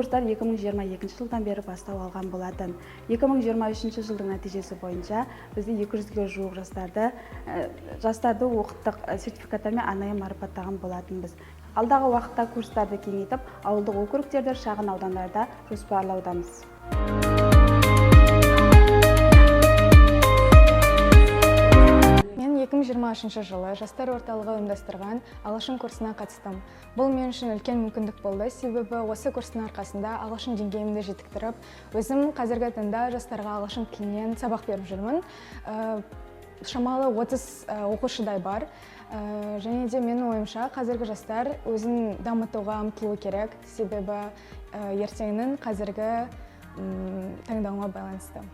курстар 2022 жылдан бері бастау алған болатын. 2023 жылдың нәтижесі бойынша бізде 200-ге жуық жастарды оқыттық, сертификаттармен арнайы марапаттаған болатынбыз. Алдағы уақытта курстарды кеңейтіп, ауылдық округтерде, шағын аудандарда жоспарлаудамыз. Мен 2023 жылы Жастар орталығы ұйымдастырған ағылшын курсына қатыстым. Бұл мен үшін үлкен мүмкіндік болды, себебі осы курстың арқасында ағылшын деңгейімді жетіктіріп, өзім қазіргі таңда жастарға ағылшын тілінен сабақ беріп жүрмін. Шамалы 30 оқушыдай бар. Және де менің ойымша, қазіргі жастар өзін дамытуға ұмтылу керек, себебі ертеңнің қазіргі таңдауына байланысты.